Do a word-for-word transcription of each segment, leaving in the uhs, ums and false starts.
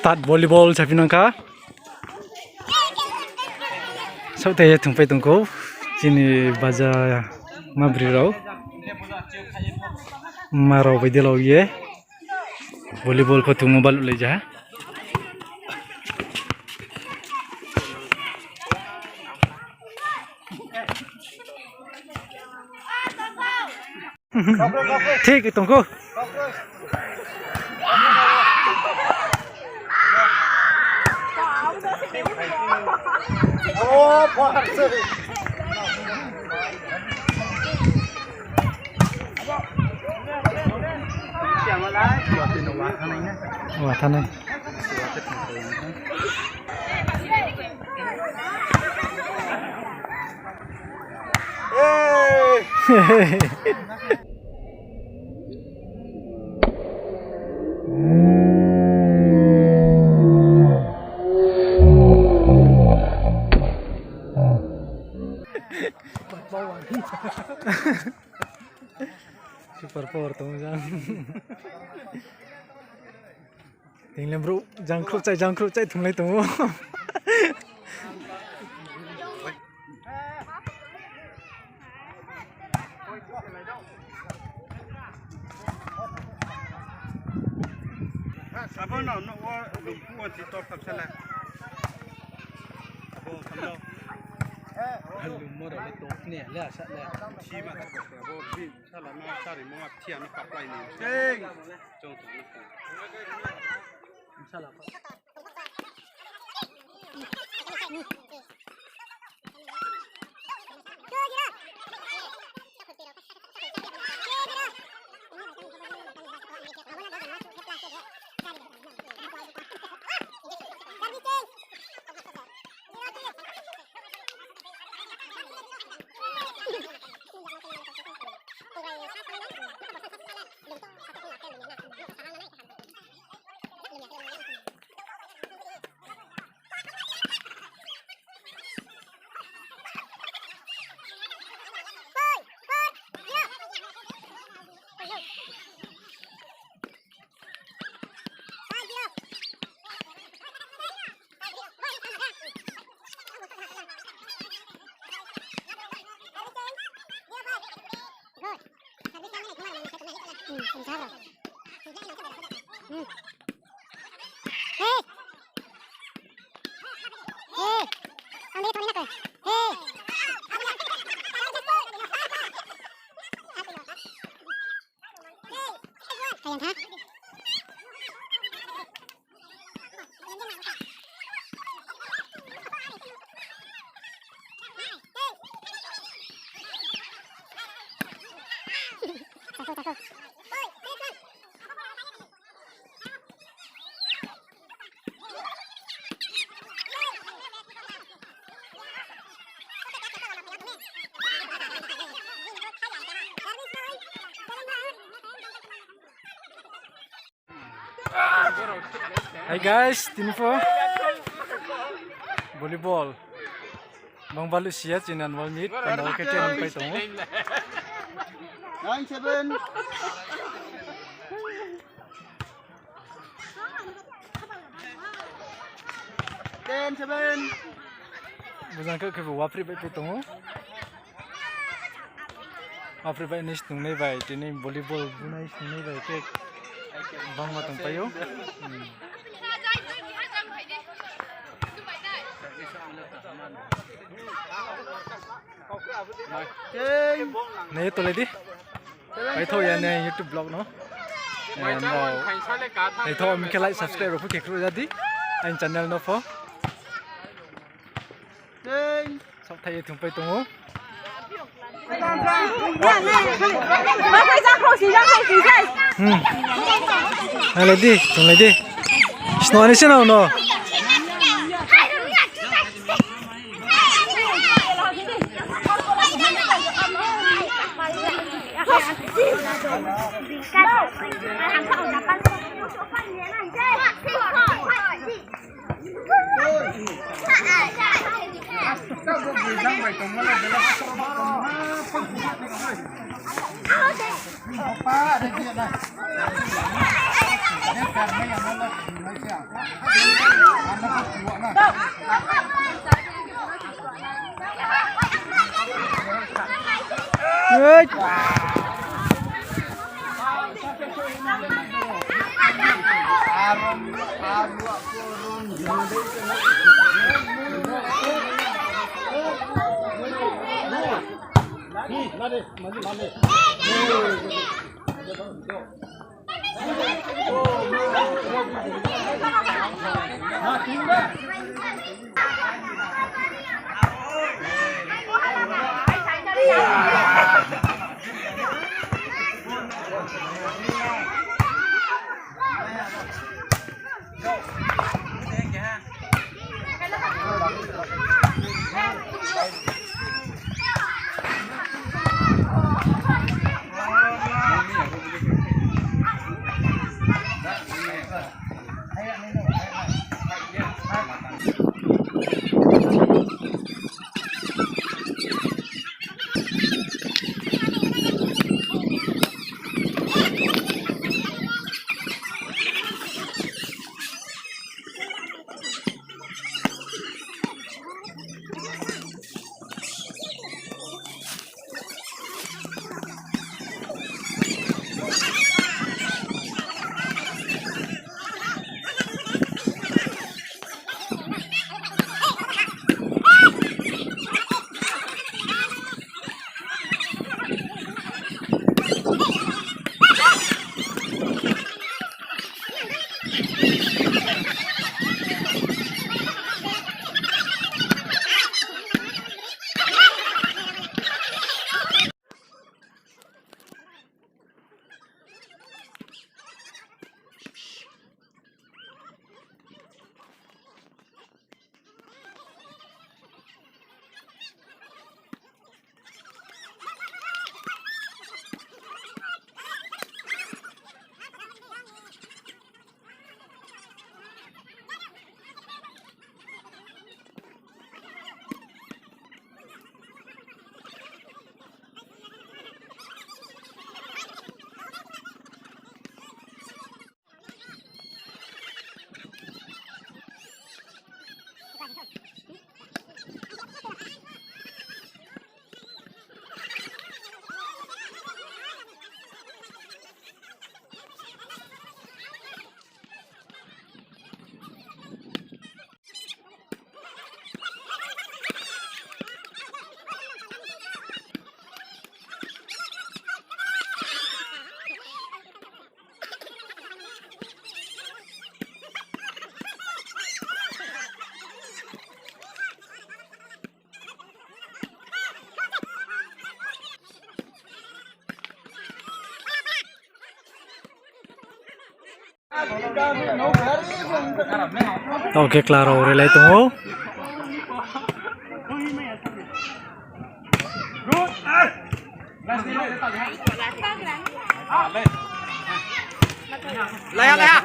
Start volleyball saphi nang kha. Saohthai ye thungpai tong khou. Chini baja ma bri rao. Ma rao bai de lau ye. Volleyball pho thungmo baluh lai ja. Thik tong khou. Wa thanai. Super power tong jang. Ting le brouh jang khrouhchai, jang khrouhchai thunglai tong ou. Abo no, no, o, o, si tor khap sala. Abo, abo. Lum mo rao le tong ni, le asa le. Si ma ta ko, abo, bi. Sala no sari mo ma thia no kaplai ni. Sing. Chong chong no. Sala. Hi guys, tini pho volleyball. Bang baluh si ya chini annual meet, panda wo khe training pai tong ou. Nine seven. Ten seven. Bujang khe khe bo wapri bai pai tong ou. Wapri bai ni snungnai bai, tini volleyball bunai snungnai bai khe bangma tongpai ou. Hmm. Nai ye tolai di. Paithaoh ya ni aini YouTube vlog no. Naithaoh mi khe like, subscribe rao pho khe khruh ja di. Aini channel no pho. Saohthaih ye thungpai tong ou. Hmm. Nalai di, thunglai di. Snoh ni se no no. Tong khe chla rao relai tong ou. Laya, laya.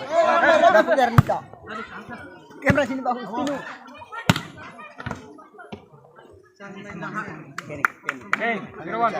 Bahu dari ni to. Camera sini bahu sini. Hey, zero one.